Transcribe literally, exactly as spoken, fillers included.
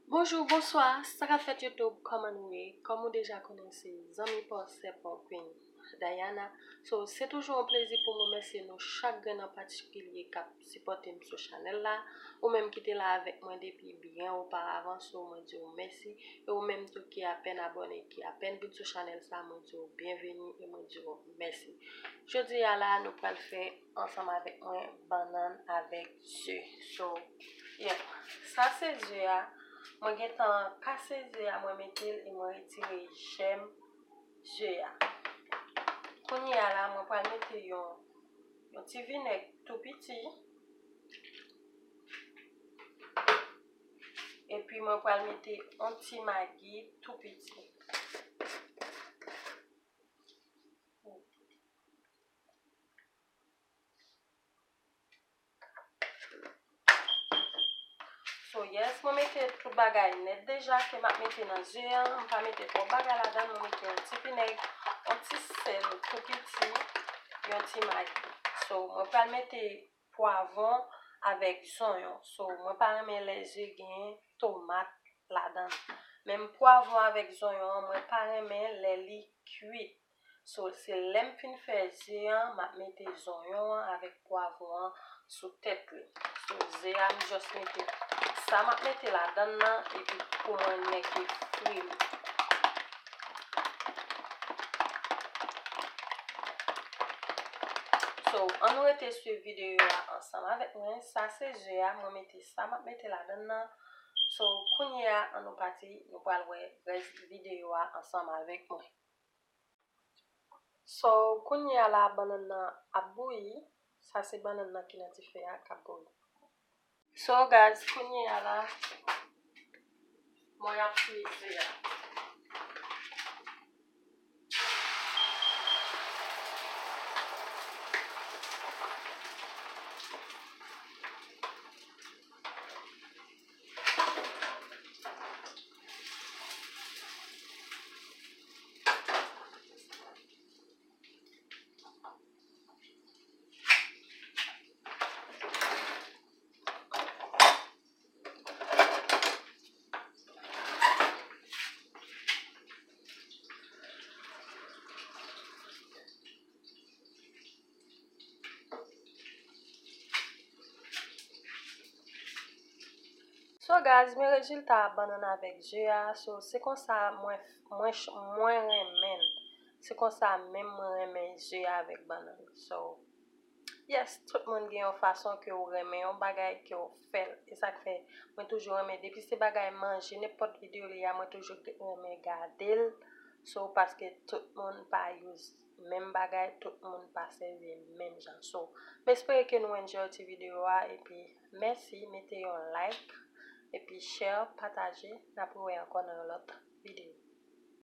Bonjou, bonswa, sa k ap fèt YouTube, kòman nou ye? Kòm ou deja konnen, se zanmi pa w, sè pa w, Queen Diana. So, se toujou yon plezi pou m remèsye nou chak grenn an patikilye k ap sipòte m sou chanèl la. Ou menm ki te la avèk mwen depi byen oparavan, so mwen di w mèsi. E ou menm tou ki apèn abòne, ki apèn vin sou chanèl sa, mwen di w byenveni e mwen di w mèsi. Jodi a la, nou pral fè ansanm avèk mwen bannann avèk ze. So, yeah, sa se ze a. Mwen gentan kase ze a, mwen mete l e mwen retire jèm ze a. Kounye a la, mwen pral mete yon, yon ti vinèg tou piti. Epi mwen pral mete yon ti magi tou piti. So, yes, mwen mete tout bagay nèt deja ke m ap mete nan ze a. M pa mete twòp bagay ladan l, mwen mete yon ti vinèg, yon ti sèl tou piti, yon ti magi. So, mwen pral mete pwavwon avèk zonyon. So, mwen pa renmen lè ze gen tomat ladan l. Menm pwavwon avèk zonyon an, mwen pa renmen lè li kwit. So, se lè m fin fè ze an, m ap mete zonyon an avèk pwavwon an sou tèt li. So, ze a, m just mete sa m ap mete ladan l nan, epi pou mwen nèk li fri li. So, ann nou rete swiv videyo a ansanm avèk mwen. Sa se ze a, mwen mete sa m ap mete ladan l nan. So, kounye a, ann nou pati, nou pral wè rès videyo a ansanm avèk mwen. So, kounye a la, bannann nan ap bouyi. Sa se bannann nan ki nan dife a k ap bouyi. So, guys, kounye a la, mwen ap fri ze a. So, guys, men rezilta bannann avèk ze a. So, se konsa mwen, mwen, mwen renmen l. Se konsa menm mwen renmen ze a avèk bannann. So, yes, tout moun gen yon fason ke ou renmen yon bagay, ke ou fè l. E sa k fè mwen toujou renmen, depi se bagay manje, nenpòt videyo li a, mwen toujou renmen gade l. So, paske tout moun pa use menm bagay, tout moun pa sèvi menm jan. So, m espere ke nou enjoy ti videyo a, epi mèsi, mete yon like, epi share, pataje, n ap rewè ankò nan yon lòt videyo.